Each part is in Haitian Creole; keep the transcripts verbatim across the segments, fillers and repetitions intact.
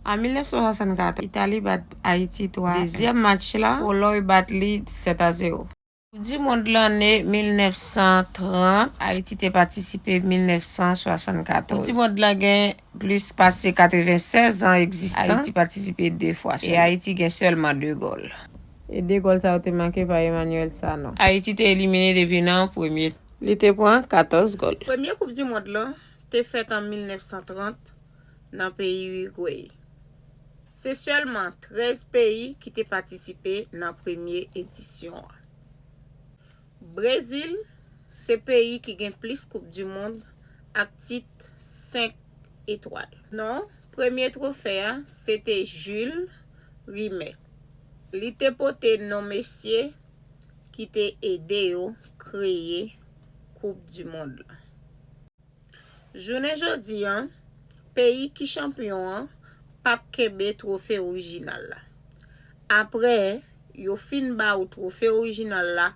An mil nèf san swasannkatòz, Itali bat Ayiti twa a en. Dezyèm match la, Polòy bat li sèt a zewo. Koup di mond lanne mil nèf san trant, Ayiti te patisipe mil nèf san swasannkatòz. Koup di mond la gen plis pase katrevennsèz an egzistans. Ayiti patisipe de fwa sèlman. E Ayiti gen sèlman de gòl. E de gòl sa yo te make pa Emmanuel Sanon. Ayiti te elimine depi nan premye. Li te pran katòz gòl. Premye koup di mond lan te fèt an mil nèf san trant nan peyi Irigwey. Se sèlman trèz peyi ki te patisipe nan premye edisyon an. Brezil se peyi ki gen plis koup di mond ak tit senk etwal. Non premye twofe a se te Jules Rimet. Li te pote non mesye ki te ede yo kreye koup di mond lan. Jounen jodi an, peyi ki chanpyon an p ap kenbe twofe orijinal la. Apre yo fin ba ou twofe orijinal la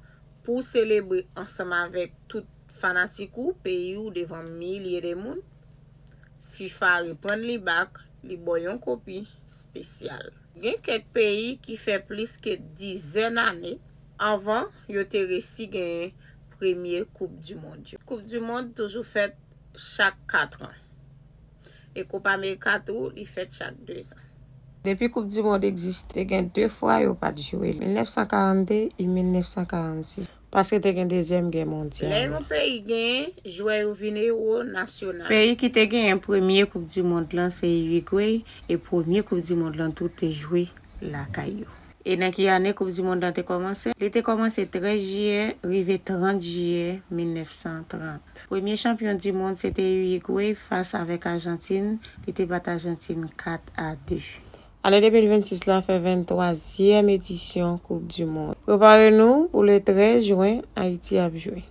pou w selebre ansanm avèk tout fanatik ou, peyi w devan milye de moun, fifa reprann li bak, li ba w yon kopi espesyal. Gen kèk peyi ki fè plis ke dizèn ane anvan yo te resi genyen premye koup di mond yo. Koup di mond toujou fèt chak kat an. E Copa America tou, li fèt chak dezan. Depi koup di mond egziste, te gen de fwa yo pa t jwe li, mil nèf san karannde e mil nèf san karannsis, paske te gen dezyèm gè mondyal. Lè yon peyi genyen, jwè yo vin ewo nasyonal. Peyi ki te genyen premye koup di mond lan se Irigwey, e premye koup di mond lan tou te jwe lakay yo. E nan ki ane koup di mond lan te kòmanse? Li te kòmanse trèz jiyè rive trant jiyè mil nèf san trant. Premye chanpyon di mond se te Irigwey fas avèk Ajantin, li te bat Ajantin kat a de. Ane de mil vennsis la fè venntwazyèm edisyon koup di mond. Prepare nou pou le trèz jen Ayiti ap jwe.